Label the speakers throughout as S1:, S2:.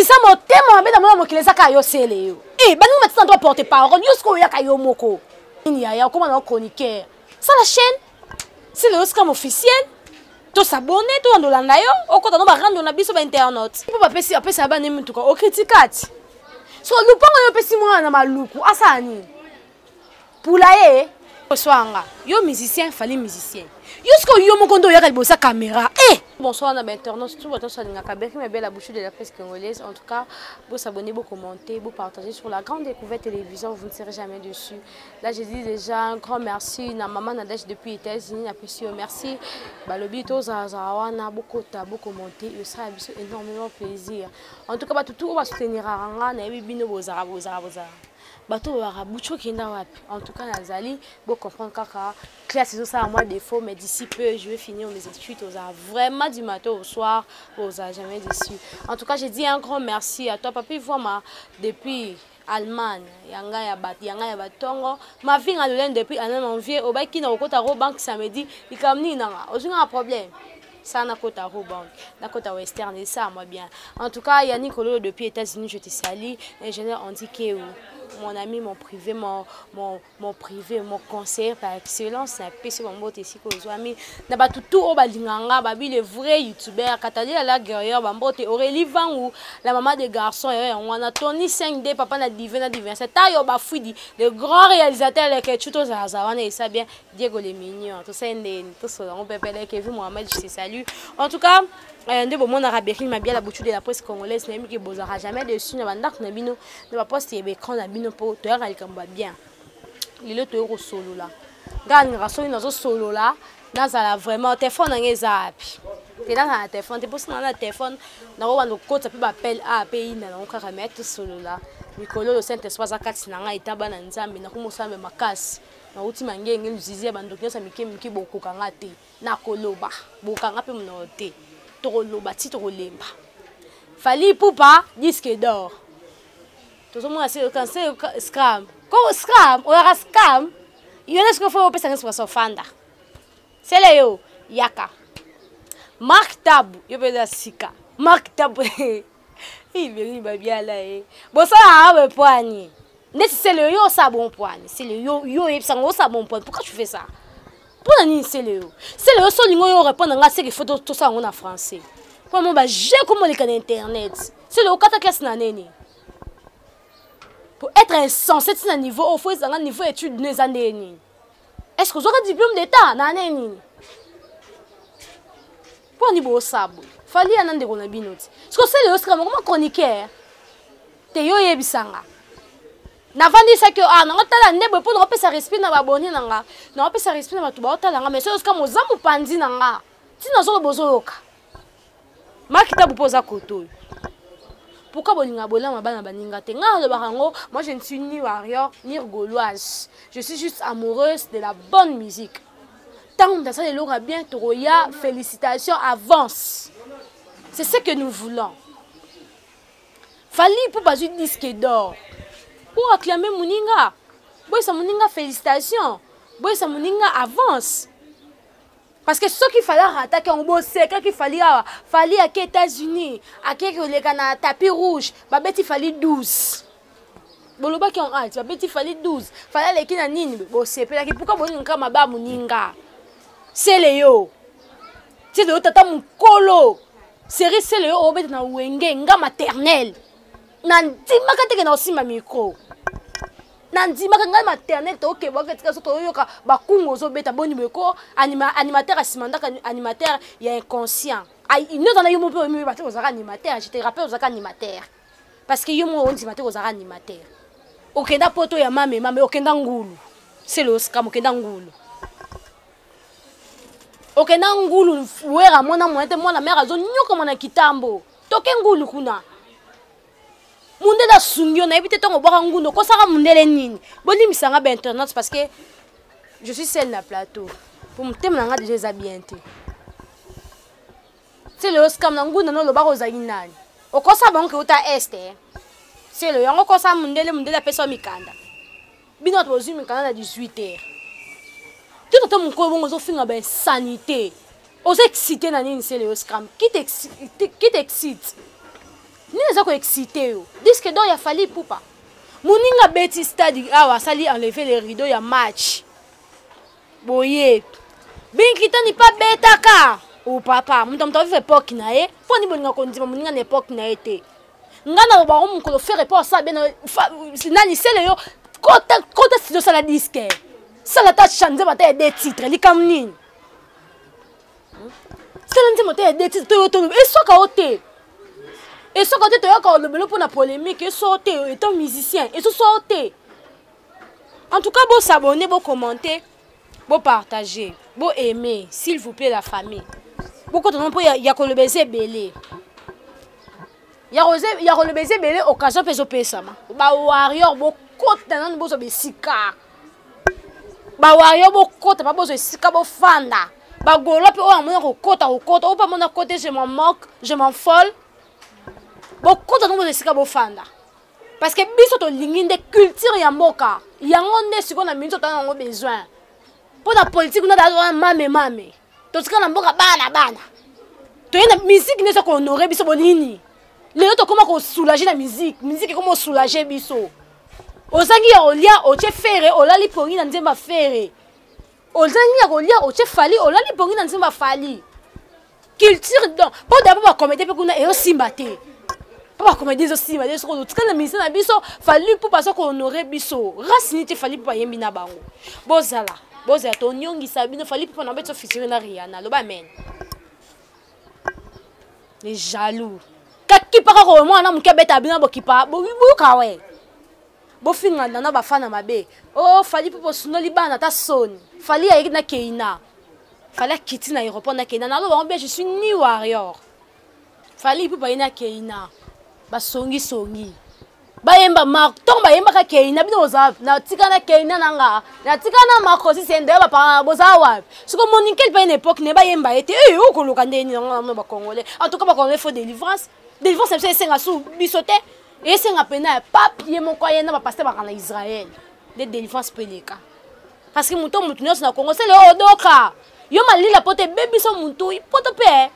S1: Bisa motema mabe na mona mokili eza kaka yo sele yo. Eh, baninga matisa ndo porte parole, yo sikoyo oyaka yo moko. Nini yaya, okoma na chroniqueur. Sala chaîne. Sele yo scam officiel. To s'abonner, to andolanda yo, okota no ba rando na biso ba internautes. Po bapesi apesa bana mituka, o critika ti. So lupango yo pesi mwana na maluku, asala nini? Poulailler bonsoir nga yo musicien fali musicien yo sikoyo yo moko nde oyaka liboso ya caméra eh bonsoir na bainternaute tout bato nyonso alingaka berki mabe la bouche de la presse congolaise. En tout cas, vous s'abonner, vous commenter, vous partager sur la grande découverte télévision, vous ne serez jamais dessus. Là, je dis déjà un grand merci na maman Nadège depuis États-Unis, napesi yo merci. Balobi tozalazala wana, bokota, bocommenter, esala biso énormément plaisir. En tout cas, bato tout oyo basouteniraka nga, nayebi bino bozala bozala bozala bato balobaka butu okenda wapi. En tout cas, nazali bocomprendre kaka classe ezosala moi défaut, mais d'ici peu je vais finir mes études. Ozala vraiment du matin au soir, ozala jamais déçu. En tout cas, j'ai dit un grand merci à toi, papi Voima, depuis Allemagne, yanga ya bat yanga ya batongo mavinga lolene depuis Allemagne. Mon vieux obaki na okota ro banque samedi, likambo nini nanga ozinga na problème ça, nakota Rawbank, nakota Western et ça moi bien. En tout cas, Yannick Ololo depuis États-Unis, je te salue. Ingénieur Andy Keu, mon ami, mon privé, mon privé, mon conseiller par excellence, napesi bango te esika ozwami. Na bato tout oyo balinganga, babi le vrai youtubeur Katalia la guerrière, bambote. Aurélie Vangu, la maman des garçons, yo yango wana. Tony 5D, papa na divin na divin tayo bafuidi, le grand réalisateur leke chuto zalaza wana esa bien. Diego le mignon, tosali ndeni tosola yango pepele. Kevin Mohamed, je te salue. En tout cas, nde bomonaka Berlin Mabia, la bouture de la presse congolaise. Nayebi ke bozalaka jamais dessus na bandako na bino, na baposte ya baécran na bino, mpo toyaka likambo ya bien. Lelo toyei kosolola. Ngai alingaka soki nazosolola nazala vraiment telefone nanga eza wapi te, nazala na telefone te, mposi nanga na telefone nakobanda kokota mpe baappel a mpe yinda nango kaka. Me tosolola mikolo oyo, Saint Esprit aza kati na ngai, eta bana Nzambe, nakomosala makasi. Nauti mangenge luzizi ya bandoki nyonso ya mike mike, bokoka nga te. Nakoloba, bokanga mpe monoko te, tokoloba ti tokolemba. Fally Ipupa disque d'or, tozomona se scram ko scram oyaka scam yo nde sikoyo fo opesa ngai sikoyo ofanda sele yo yaka. Mark Tabu, yo mpe eza sika. Mark Tabu ibeli babiala ye bosala awe poani neti sele yo osala bon poani. Sele yo, yo oyebisanga osala bon poani, pourquoi tu fais ça? Mpona nini sele yo? Sele yo so olingi oyo répondre nga, seke faut tosala yango na français mpo mo baje komoleka na internet. Sele okata classe na nini pour être insensé ti na niveau oyo? Fo ezanga niveau étude no eza ndenge nini? Est ce que ozwaka diplôme d'état na ane nini? Mpo ani bosala boye? Fally ya na ndeko na bino ti siko sele yo sika moko ma chroniqueur te. Yo oyebisanga navandisaki yo ah nango tala nde boye mpo nakopesa respect na babone na nga, nakopesa respect na bato baotala nga. Mais soki osika moza mopanzi na nga ntina ozoloba, ozoyoka makitabu mpo oza kote oyo. Pourquoi bolinga bolama bana baninga te? Ngai nalobaka yango, moi je ne suis ni warrior ni gauloise, je suis juste amoureuse de la bonne musique. Ntango moto asala eloko ya bien, tokoya félicitation, avance, c'est ce que nous voulons. Fally mpo bazwi disque d'or pour acclamer moninga, boyesa moninga félicitation, boyesa moninga avance, parce que soki Fally arataki yango, bosekaki Fally awa. Fally ake États-Unis, akeki koleka na tapis rouge, babeti Fally 12. Bolobaki yango ati babeti Fally 12, Fally aleki na nini, bosepelaki. Pourquoi bolinga mabe ya moninga? Sele yo ti lelo tata mokolo série sele yo obeta na wenge. Nga maternel nandimaka teke na osimba micro, nandimaka ngai maternel tokebwaka etika so toyoka bakungu ozobeta boni boye ko animateur ya nsima ndako, animateur ya inconscient nyonso na yo mo mpe oyeba te ozalaka animateur. Je te rappelle, ozalaka animateur parce que yo moko ondima te kozalaka animateur. Okenda poto ya mame mame, okenda ngulu sele oskam, okenda ngulu, okenda ngulu. Wera mwana moyen te, mwana mare azonyokama na kitambo, toke ngulu kuna, mundele asungi yo. Nayebi te ntongo obwaka ngulu okosaka mundele nini. Bolimbisanga bainternet parce que je suis seule na plateau, po motema na nga déjà eza bien te. Sele oskam na ngunda no olobaka ozali nani? Okosa bango ke uta este. Sele yango okosa mundele, mundele apesa yo mikanda. Bino bato bozwi mikanda na 18 heures te. Tata mokolo bongo ozofinga bainsanité, oza excité na nini? Sele yo scram, qui t'excite? Nini eza ko exciter yo? Disque d'or ya Fally Ipupa. Moninga abeti stade awa asali enlever le rideau ya match. Boye. Binkitani pa betaka. O oh, papa, moto moto avive époque na ye. Mpo ni bolinga kondima moninga na époque na ye te. Nga na bango mokolo Ferre mpo asala bien nani sele yo kota kota studio sala disque. Sala ta chanze bata ya deux titres likambo nini? Sala nzembo te ya deux titres to yo to esoka o te. Esoka te toyaka olobelo mpo na polémique eso te étant musicien esoso te. En tout cas, bo s'abonner, bo commenter, bo partager, bo aimer, s'il vous plaît la famille. Boko tono po ya koloba eza ebele. Ya koloba eza ebele occasion pe ezopesama. Ba warrior bokota nanu bozwa besika. Ba warrior bokota ba bozwa esika bofanda. Ba gaulois pe oyo amona kokota kokota, oyo pe amona kote je m'en moque, je m'en folle. Bokota nanu bozwa esika bofanda. Parce que biso tolingi nde culture ya mboka. Yango nde sikoyo na minute totanga yango besoin. Mpo na politique kuna wana mame mame. Totika na mboka bana bana. Toye na musique nde eza ko honorer biso bonini. Lelo tokoma ko soulager na musique. Musique ekoma ko soulager biso. Ozangi ya olia otie Ferre olali pongi na nzemba Ferre. Ozangi ya kolia otie Fally olali pongi na nzemba Fally. Culture donc po d'abord ba comédien pe kuna eyo simba te. Po ba comédien ezo simba te soko tika na ministère na biso Fally po bazo ko honorer biso. Race ni te Fally po bayembi na bango. Bozala, bozala to nyongisa bino Fally po na beto featuring na Rihanna. Loba amen. Les jaloux. Kakipaka ko mwana muke beta bino bokipa boyoka we. Bofinga nana bafana mabe. Oh Fally po bosunoli bana ta soni. Fally ayeki na Keina. Fally akiti na aéroport na Keina. Nalo bango bien je suis ni warrior. Fally po baye na Keina. Basongi songi. Bayemba Marc, tant bayembaka Keina bino boza na tika na Keina na nga. Na tika na Marc aussi c'est ndaya ba parents boza wapi. Siko monikel pa une époque ne bayemba ete eh okoluka ndeni na ba congolais. En tout cas ba congolais faut délivrance. Délivrance na biso esenga su biso te. Esenga pena ya pape ye moko aye na ba pasteur baka na Israël. De délivrance pe leka. Parce que muto mutu nyonso na Congo c'est le odoka. Yo malila pote bebiso mutu poto pe.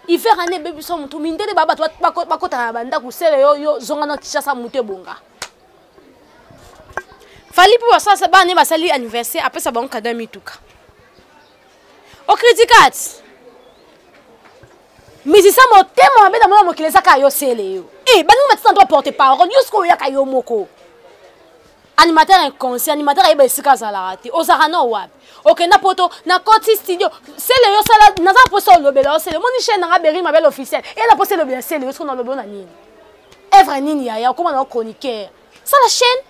S1: Hiver année bebiso mutu mindele ba bato bakota na bandako sele yo yo zonga na Kinshasa mutu ebonga. Fally po basala bana ne basali anniversaire apesa bango cadeau mituka. O criticat. Musicien motema mabe na mona mokili ezaka yo sele yo. Eh baninga matisa ndo porte parole yo sikoyo oyaka yo moko. Animateur inconscient, animateur ayeba esika azalaka te. Ozalaka na wapi? Okenda poto na koti studio. Sele yo sala naza posa olobela yo sele. Moni chaîne nanga Berry Mabel officiel. Et la posa olobela sele yo sikoyo na lobela na nini? Evre nini yaya okoma na chroniqueur. Sala chaîne.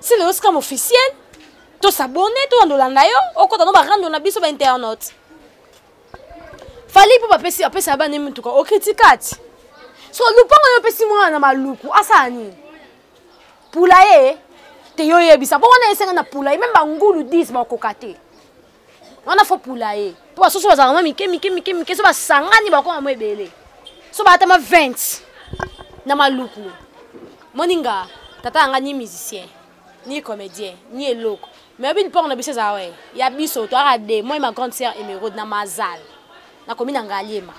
S1: Sele yo scam officiel. To s'abonner to ndolanda yo. Okota no ba rando na biso ba internautes. Fally po bapesi apesa bana mituka o critiquat. So lupango yo pesi mwana na maluku asala nini? Poulailler te yo yebisa po wana esenga na poulailler même bangulu 10 bakoka te. Wana fo poulailler. Po basusu bazalaka mwa mike mike mike mike so basangani bakoma mwa ebele. So baatama 20 na maluku. Moninga tata yanga ni musicien ni comédien ni eloko. Mais obi lupango na biso ezala we ya biso toyaka de moi ma grande sœur Emeraude na Mazal. Nakomi na Ngaliema.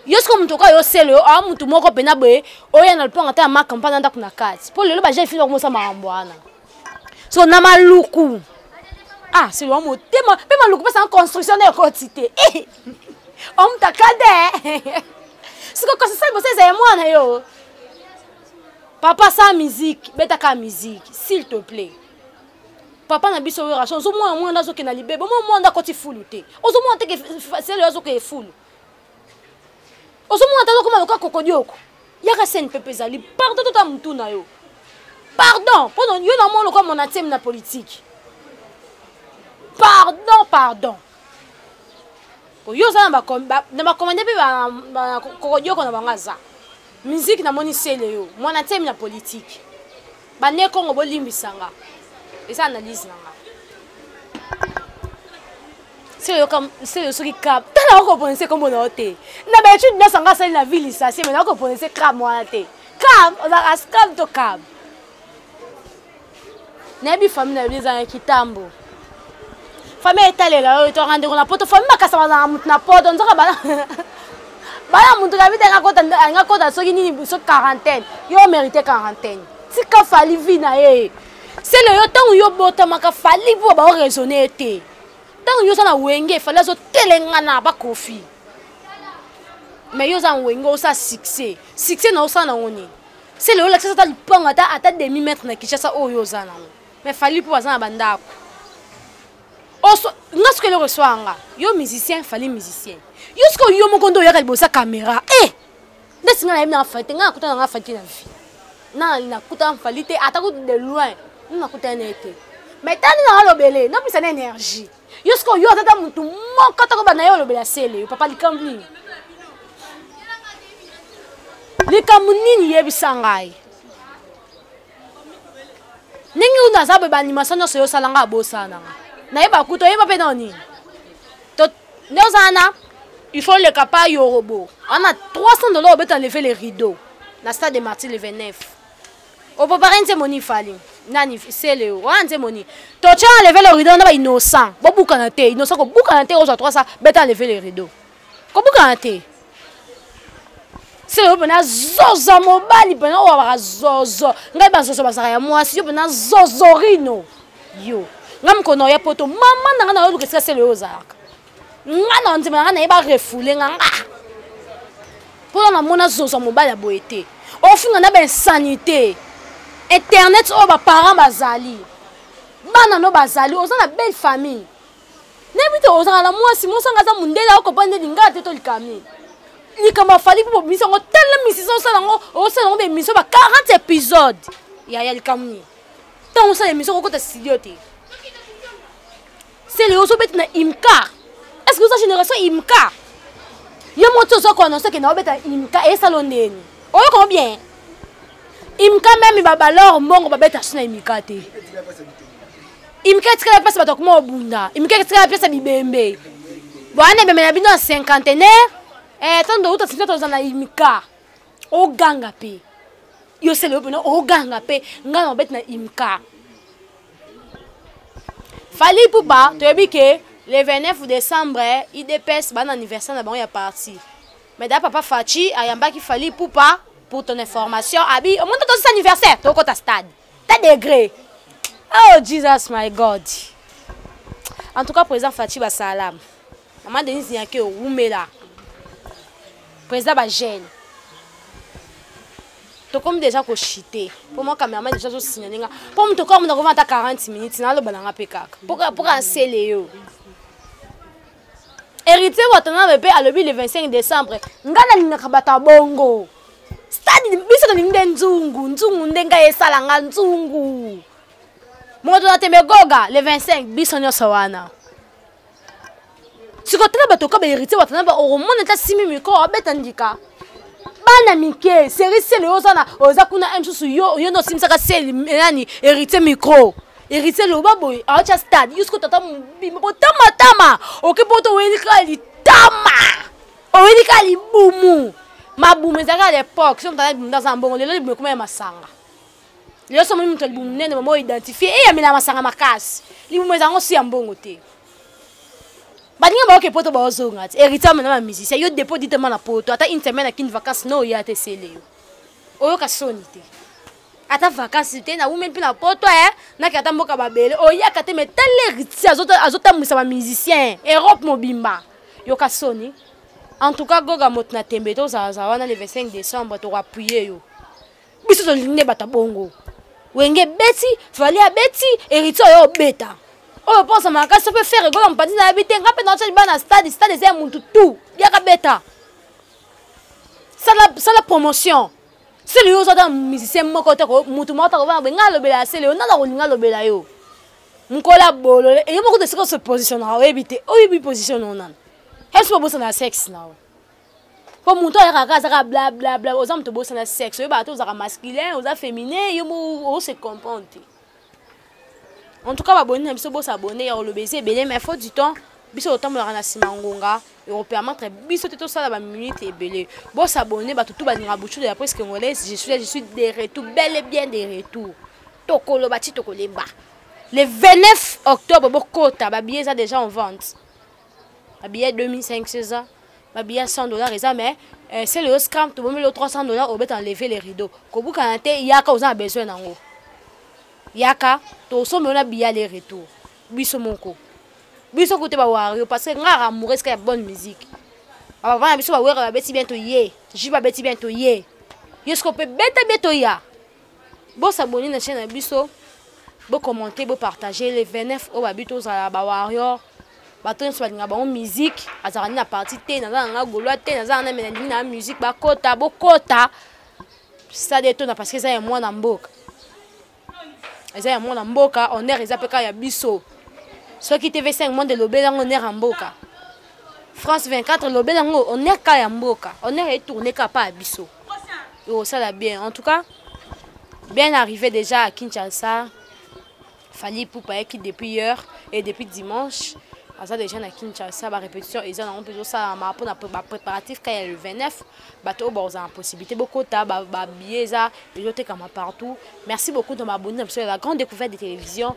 S1: Yo siko moto okoya yo sele yo awa moto moko mpena boye oya na lupango ata ya makampa na ndako na kati mpo lelo bajeune fille bakomosa makambo wana so na maluku ah sele wa motema mpe maluku mpesa construction na ekoti te eh! omutakade siko construction liboso ezala ya mwana yo papa sa musique betaka musique s'il te plaît papa na biso oyo rason ozomona mwana azokenda libebe omona mwana akoti fulu te ozomona te ke sele azokende fulu ozomona te azokoma lokola kokodioko yaka sene pepe ezali pardon tota motu na yo pardon mpo yo na mona lokola monatieme na politike pardon pardon yo oza na bakomande mpe kokodioko na bango aza miziki namoni sele yo mwana tiemi na politike bane kongo bolimbisa nga eza analyse na nga sele soki cab tala okoprononce kombo na yo te na baetude nyonso nga asali na ville licencie mai nakoprononce cab wana te cab ozalaka scab to cab nayebi famille na yo eza na kitambo famille etalela oyo toyaka ndeko na poto famille makasa bazalaka motu na poto nzoka bana Bana mutu kabite nga kota nga kota soki nini so quarantaine. Yo mérite quarantaine. Tika Fally vie na ye. Sele yo tango yo botamaka Fally po ba raisonner te. Tango yo za na wenge Fally azo telengana ba Koffi. Mais yo za wenge osa succès. Succès na osa na ngoni. Sele yo lakisa ata lupango ata ata demi mètre na Kinshasa oyo oza nango. Mais Fally po aza na bandako. Oso nga soki eloko eswa nga yo musicien Fally musicien. Yo soki yo moko nde oyaka liboso ya caméra. Eh! Ndesi nga nayebi na Fally te nga nakuta na nga Fally te na vie. Na nakuta Fally te ata kutu de loin. Nga nakuta na ye te. Mais tani na alobele, na pesa na énergie. Yo soki yo ata mutu moko toko bana yo olobela sele yo papa likambo nini? Likambo nini yebisa ngai? Ndenge oyo naza boye baanimation nyonso yo osala nga abosana nanga nayeba kuta oyeba mpe nao nini to nde oza wana il faut leka pa yorobo wana 300 dollars obeta lever le rideau na stade de martyr le 29 opopare nzembo nini fali nani sele wana nzembo nini totya enlever le rideau na ba innocent bobukana te innocent kobukana te ozwa 300 beta enlever le rideau kobukana te sele yo mpena zozo mobali mpena oyo abaka zozo ngai bazozo bazalaka ya mwasi yo mpena zozorino yo ngai mokolo na oya poto mama na ngai nayoluka esika sele oyo ozalaka ngai na ndima na ngai naye barefoule nga nga mpona namona zozo mobali ya boye te ofinga na bainsanité internet oyo baparent bazali bana no bazali oza na belle famille nayebi te ozalaka na mwasi mwasi anga aza mondele akopa nde lingala te to likambo likambo afali mpo bobimisa yango tala misisa osala yango osala yango baémission ba 40 épisode yaya likambo nini ntango osala émission okokota studio te sele ozobeta na imka est ce que oza génération imka yo moko ti oza koannonce ke naobeta imka esalo ndeni oyokango bien imka meme babalor mbongo babeta so na imika te imika etikala mpasi bato akoma obunda imika etikala mpesa bibembe bwana ebembe na bino ya cinquantenaire eh, ntango touta sika toza na imika oganga mpe yo sele yo mpena oganga mpe ngai na obeti na imika Fally Ipupa toyebi ke le 29 décembre idps bana anniversaire na bango ya parti mais da papa Fatshi ayambaki Fally Ipupa pour ton information abi omonto tozisa anniversaire tokota stade ta degré oh jesus my god en tout cas président Fatshi basalam maman Denise Nyake owumela président ba jeune tokomi déjà kochite mpo mwa cameraman déjà azosignale nga mpo moto okoa moto akovanda ata 40 minutes naloba na nga mpe kaka mpo kaka nsele yo héritier watanabe mpe alobi le 25 décembre nga nalingaka bato ya bongo stade biso tolingi nde nzungu nzungu nde ngai esala nga nzungu moto na tembe goga le 25 biso nyonso wana sikoyo tala bato oka baheritier watanabe okomona ata simi micro abeta ndika bana mike seri sele yo oza na oza kuna m susu yo yo nde osimisaka seli nani héritier micro héritier loba boye aotya stade yo sikoyo tata mobimba botamatama oke poto oyeli kaka litama oyeli kaka libumu mabumu ezalaka à l'époque soki moto aza libumu nde aza na mbongo lelo libumu ekoma ya masanga lelo so omoni moto ya libumu monene mama oidentifie eyamela masanga makasi libumu ezango si ya mbongo te baninga baoke poto baozonga te héritier amena ba musicien yo depot ditema na poto ata une semaine akini vacance no oya te sele yo oyoka soni te ata vacance te nawumeli mpe na poto e nake ata mboka babele oyaka te mais tala héritier azotambwisa ba musicien europe mobimba yoka soni en tout cas goga moto na tembe tozalazala wana le 25 décembre tokoappuye yo biso tolingi nde bato ya bongo wenge ebeti fali abeti héritier oyo obeta oyo mposa makasi mpe ferre gola mopanzi nayebi te nga mpe naotya libala na stade stade eza ya mutu tout yaka beta sala, sala promotion sele yo oza ata musicien moko te mutu moko takovanda boye ngai alobela ya sele yo nani akolinga alobela yo mokolo ya bolole yo moko te soki ose positionnaka oyebi te oyebi position na yo nano esi obosana ya sexe na yo mpo moto ayaka kaka azaka bla bla bla oza moto obosana sexe oyebaka te ozalaka masculin oza féminin yo mo ose comprendre te en tout cas baboni na biso bosabone ya koloba eza ebele mais faut du temps biso totambolaka na nsima ngonga ekopermettre biso te tosala baminute ebele bosabone bato tu balingaka buchu de la presse congolaise je suis là je suis de retour bel et bien de retour tokoloba ti tokolemba le 29 octobre bokota babillet eza déjà en vente babillet 2500 eza Ba billet 100 $ eza, mais c'est le scram, tobomi le 300 $ obeta enlever les rideaux. Kobukana te, yaka, oza na besoin nango. Yaka, tosombi na billet aller retour. Biso moko. Biso kote ba wario parce que nga amoureux ya bonne musique. Bapapa na biso bawera babeti bien, toye. Ji babeti bien, toye. Yo siko mpe beta bien, toya. Bosabonner na chaîne na biso, bocommenter, bopartager. Le 29 oyo babi tozala bawarrior. Bato nyonso balingaka bango musique, azalaka nini na parti te, naza nanga gaulois te, naza na me nalingi na musique, bakota, bokota stade etona parce que eza ya mwana mboka, eza ya mwana mboka. Honneur eza mpe kaka ya biso. Soki TV5 Monde elobeli yango, honneur ya mboka. France 24 elobeli yango, honneur kaka ya mboka. Honneur etourne kaka pa ya biso, ekosala bien. En tout cas, bien arrivé déjà à Kinshasa. Fally Ipupa ayaki depuis hier et depuis dimanche aza déjà na Kinshasa. Barépétition eza nango mpe ezosalama mpona bapréparatif ka ya le 29. Bato oyo bakozala na possibilité, bokota. Babillet eza ezotekama partout. Merci beaucoup na baabonné na biso ya La Grande Découverte de Télévision.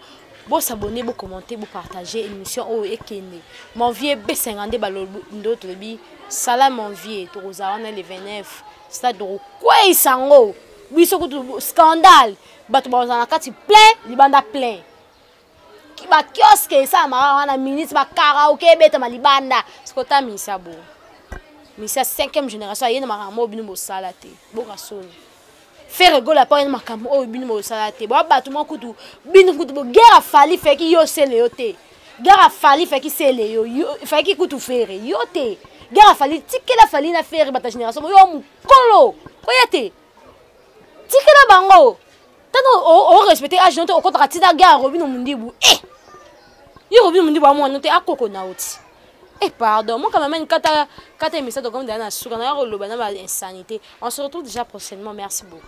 S1: Bosabonner, bocommenter, bopartager émission oyo ekende. Mon vieux besenga nde balondo tolobi sala. Mon vieux, tokozala wana le 29, stade tokokweyisa yango biso kutu scandale. Bato bakozala na kati plein, libanda plein, bakiosque esalamaka wana minute, bakaraoke ebetama libanda. Sikota misa bo misa 5e génération aye na makambo oyo bino bosala te. Boka soni, Ferre Gola mpo aye na makambo oyo bino bosala te. Boa bato moko kutu, bino kutu guerre afali feki yo sele yo te. Guerre afali feki sele yo, feki kutu Ferre yo te. Guerre afali, tikela Fally na Ferre. Bato ya génération yo mokolo koya te, tikela bango. Tano orespecte age no te, okotaka ntina guerre ya Robino Mundibu. E ye Robino Mundibu amwana te, akoko na oti. Eh pardon, moi quand même kata kata émission, donc comme na suka na koloba na ba insanité. On se retrouve déjà prochainement. Merci beaucoup.